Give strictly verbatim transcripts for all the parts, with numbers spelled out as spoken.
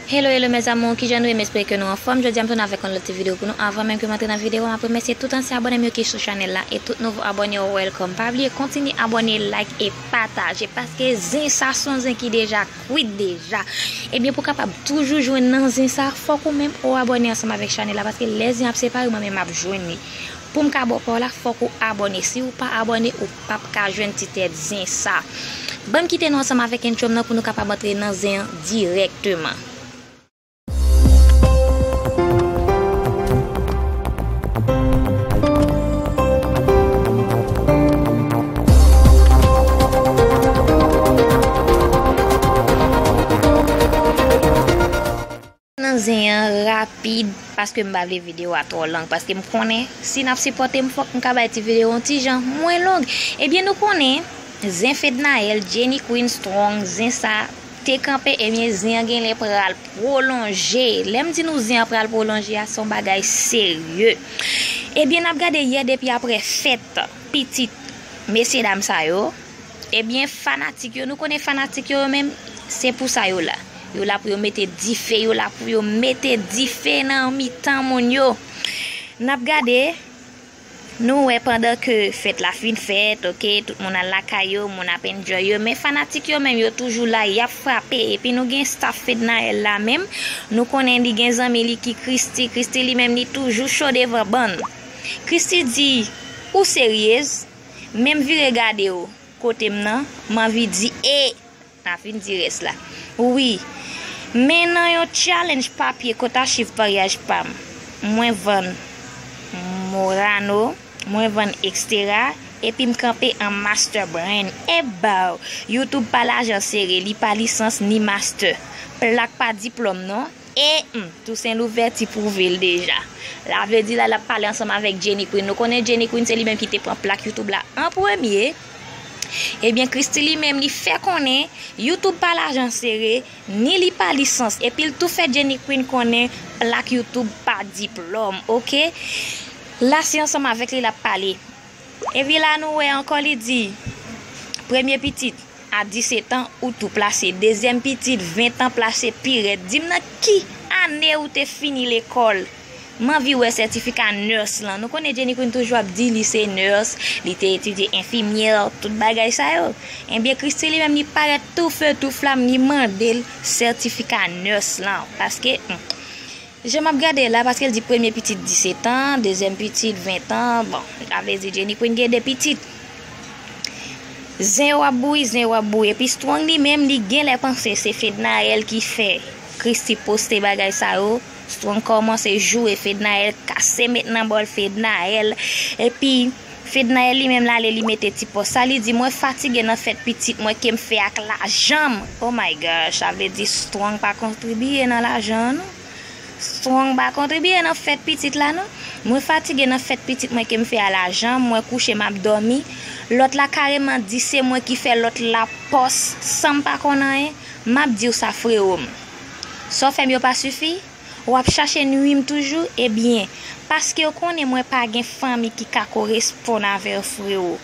Hello, hello mes amours, kijan nou ye? M espere ke nou anfòm. Jodi a m tounen avèk yon lòt ti videyo pou nou. Anvan menm ke m antre nan videyo a, m ap remèsye tout ansyen abòne m yo ki sou chanèl la e tout nouvo abòne yo, welcome. Pa bliye kontinye abòne, like e pataje, paske zen sa se yon zen ki deja kwit deja. Ebyen, pou w kapab toujou jwenn nan zen sa, fòk ou menm ou abòne ansanm avèk chanèl la, paske lè zen ap separe, mwen menm m ap jwenn li. Pou m ka ba w pa w la, fòk ou abòne. Si w pa abòne, ou p ap ka jwenn ti tèt zen sa. Ban m kite nou ansanm avèk entwo m nan pou nou kapab antre nan zen an dirèkteman. Nan zen an rapid, paske m pa vle videyo a twò long, paske m konnen si n ap sipòte m, fòk m ka bay ti videyo yon ti jan mwen long. Ebyen, nou konnen, zen Fednaelle, Jenny Queen, Strong, zen sa te kanpe, ebyen, zen an genlè pral pwolonje. Lè m di nou zen an pral pwolonje a, se yon bagay serye. Ebyen, n ap gade yè depi aprè fèt pitit mesyedam sa yo. Ebyen, fanatik yo, nou konnen fanatik yo, yo menm, se pou sa yo la. Yo la pou yo mete dife, yo la pou yo mete dife nan mitan moun yo. N ap gade, nou wè pandan ke fèt la fin fèt, oke, tout moun al lakay yo, moun ap enjoy yo, men fanatik yo menm, yo toujou la, y ap frape. Epi nou gen staff Fednaelle la menm, nou konnen li gen zanmi li ki Christie, Christie li menm, li toujou cho devan bann. Christie di, ou seryez? Men m vire gade w kote m nan, m anvi di, e, n a fin di rès la. Wi, men nan yon challenge papye kot achiv maryaj pa m, mwen vann Morano, mwen vann Extera, epi m kanpe an master brand. E baw, YouTube pa lajan sere, li pa lisans ni master, plak pa diplòm non. E, hmm, Toussaint Louverture pwouve l deja. Sa vle di la, l ap pale ansanm avèk Jenny Queen. Nou konnen Jenny Queen se li menm ki te pran plak YouTube la an premye. Ebyen, Christie li menm, li fè konnen YouTube pa lajan sere, ni li pa lisans. Epi l tou fè Jenny Queen konnen plak YouTube pa diplòm, oke? La, se ansanm avèk li l ap pale. Epi la, nou wè ankò, li di, premye pitit, a disèt an, ou tou plase. Dezyèm pitit, ven an, plase pi rèd. Di m nan ki ane ou te fini lekòl? M anvi wè sètifika nurse lan. Nou konnen Jenny Queen toujou ap di li se nurse, li te etidye enfimyè, tout bagay sa yo. Ebyen, Christie li menm, li parèt tou fe tou flam, li mande l sètifika nurse lan. Paske, hmm, jan m ap gade la, paske l di premye pitit disèt an, dezyèm pitit ven an, bon, sa vle di Jenny Queen gen de pitit. Zen yo ap bouyi, zen yo ap bouyi. Epi Strong li menm, li genlè panse se Fednaelle ki fè Christie poste bagay sa yo. Strong kòmanse joure Fednaelle, kase met nan bòl Fednaelle. Epi Fednaelle li menm l ale, li mete ti pòs sa, li di, mwen fatige nan fèt pitit mwen ke m fè ak lajan m. Oh my gosh, sa vle di Strong pa kontribiye nan lajan an non. Strong pa kontribiye nan fèt pitit la non. Mwen fatige nan fèt pitit mwen ke m fè a lajan m, mwen kouche m ap dòmi. Lòt la kareman di se mwen ki fè lòt la pòs san m pa konn anyen. M ap di w sa, frewo m. Sa w fè m yo pa sifi? W ap chache nwi m toujou? Ebyen, paske w konnen mwen pa gen fanmi ki ka koresponn avè w, frewo.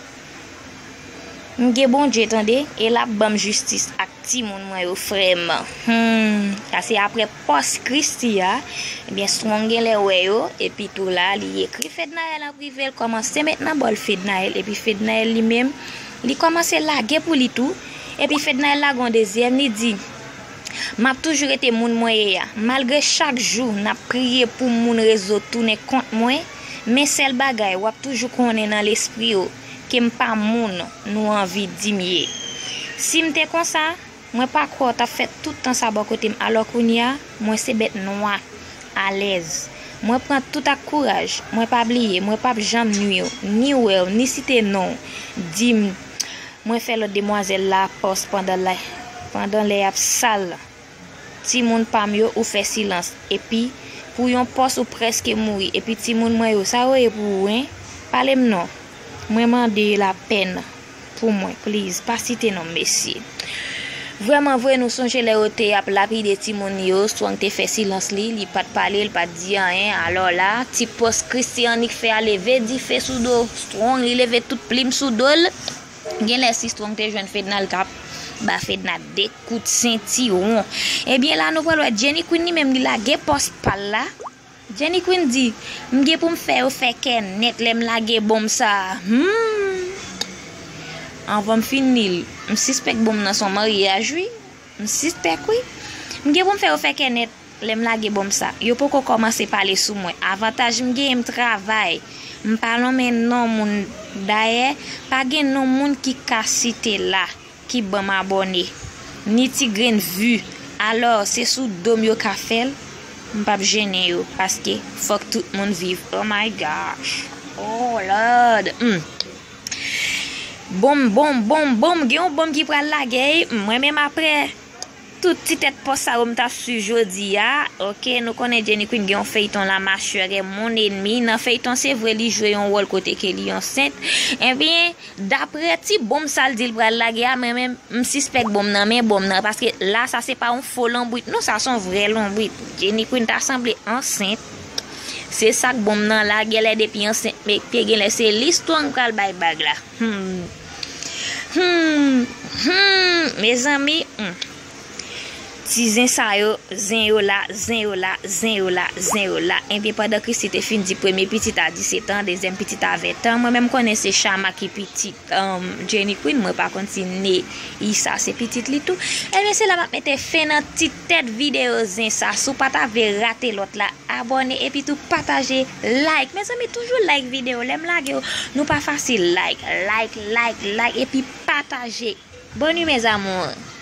M gen Bondye, tande, e l ap ban m jistis ak timoun mwen yo, frè m. Hmm, sa se aprè pòs Christie a. Ebyen, Strong genlè wè yo, epi tou la, li ekri Fednaelle an prive, l kòmanse met nan bòl Fednaelle, epi Fednaelle li menm, li kòmanse lage pou li tou. Epi Fednaelle lage yon dezyèm, li di, m ap toujou rete moun mwen ye a. Malgre chak jou n ap priye pou moun rezo tounen kont mwen, men sèl bagay, w ap toujou konnen nan lespri w ke m pa moun nou anvi di m ye. Si m te konsa, mwen pa kwè w t ap fè tout tan sa bò kote m. Alò kounye a, mwen se bèt nwa, alèz. Mwen pran tout ak kouraj. Mwen pa bliye, mwen p ap janm nwi w, ni wè w, ni site non w. Di m, mwen fè lòt demwazèl la pòs pandan lè, pandan lè y ap sal timoun pa m yo, ou fè silans. Epi, pou yon pòs ou prèske mouri. Epi timoun mwen yo, sa yo ye pou ou, en? Pale m non. Mwen mande lapèn pou mwen, please. Pa site non m, mesye. Vrèman vre, nou sonje lè yo te ap lapide timoun yo, Strong te fè silans li, li pa t pale, li pa t di anyen. Alò la, ti pòs Christie annik fè a leve dife sou do Strong, li leve tout plim sou do l. Genlè si Strong te jwenn Fednaelle t ap ba Fedna de kout sentiwon. Ebyen la nou pral wè Jenny Queen li menm li lage pòs pa l la. Jenny Queen di, "M gen pou m fè yo fè kè nèt lè m lage bonm sa a." Hmm. Anvan m fin li l, m sispèk bonm nan se yon maryaj wi. M sispèk wi. "M gen pou m fè yo fè kè nèt lè m lage bonm sa. Yo poko kòmanse pale sou mwen. Avantaj m genyen, m travay. M pa lonmen non moun. Dayè, pa gen non moun ki ka site la ki ban m abòne, ni ti grenn vi. Alò, se sou do m yo ka fè l. M p ap jennen yo, paske fòk tout moun viv." Oh my gosh. Oh Lord. Hmm. Bonm, bonm, bonm, bonm. Gen yon bonm ki pral lage. Mwen menm apre tout ti tèt pòs sa yo m t ap swiv jodi a. Oke, nou konnen Jenny Queen gen yon feyton La Machère Mon Ennemi. Nan feyton se vre li jwe yon wòl kote ke li ansent. Ebyen, daprè ti bonm sa l di l pral lage a, mwen menm m sispèk bonm nan men bonm nan. Paske la sa se pa yon fo lonbrit non, sa se yon vrè lonbrit. Jenny Queen ta sanble ansent. Se sa k bonm nan la, genlè depi ansent met pye, genlè se li strong pral bay bag la. Hmm. Hmm. Hmm. Mezanmi, hmm. Ti zen sa yo, zen yo la, zen yo la, zen yo la, zen yo la. Ebyen, pandan Christie te fin di premye pitit a disèt an, dezyèm pitit a ven tan, mwen menm konnen se Shama ki pitit um, Jenny Queen, mwen pa konn si ne Isa se pitit li tou. Ebyen, se la m ap mete fen nan ti tèt videyo zen sa. Si w pa ta vle rate lòt la, abòne epi tou pataje, like. Mezanmi, toujou like videyo. Lè m lage yo, nou pa fasil. Like, like, like, like, epi pataje. Bonne nuit, mes amours.